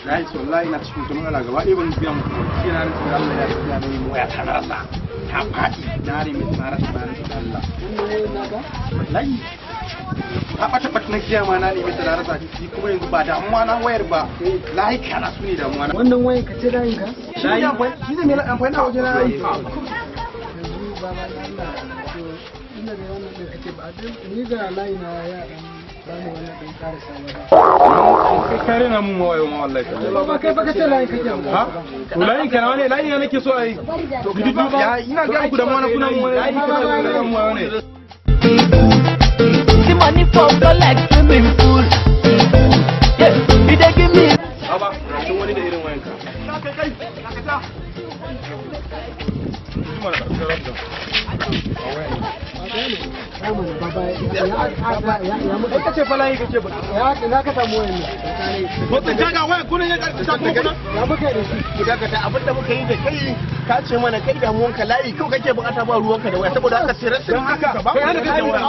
Guys, wallahi ina cikin wata matsala gaba ɗaya, ban biya muku ba. Sai na rantsa da Allah ya tsaya na nemi waya ta, na rasa. Ta faɗi, na nemi na rasa, na rantsa da Allah. Wallahi. Ta ɓata ɓata na kiyama, na nemi ta na rasa. Ni kuma yanzu ba damuwa na wayar ba. Layuka na su ne damuwa na. Wannan wayan ka ce layin ka? Shi ne amfani, shi ne mai amfani a wajen na yi. Yanzu baba da Allah, to inda da wannan din kace ba ni ga layi na ya dan bani wannan din karasa ba. Kai kare na mun wayo ma wallahi. Ba kai ba kace layin kake amfani. Ha? To layin ka nawa ne? Layin na nake so a yi. Ya ina ga muku damuwa na kuna mun wayo. Layin mun wayo ne. See money for go like swimming pool. Yeah, he dey give me. Baba, tun wani da irin wayanka. Kai kai, dakata. Juma da karfin rabda. Baba ya muka Kai kace fa layi kake ba. Ya ina ka samu wayan nan? Ko ta jaga waya kuna ne ka ta kuna. Ya muka da shi? Ku dakata, abin da muka yi da kai, ka ce mana kai damuwanka layi kawai kake bukata, ba ruwanka da waya, saboda haka sai rasin Don haka kai hana kake waya.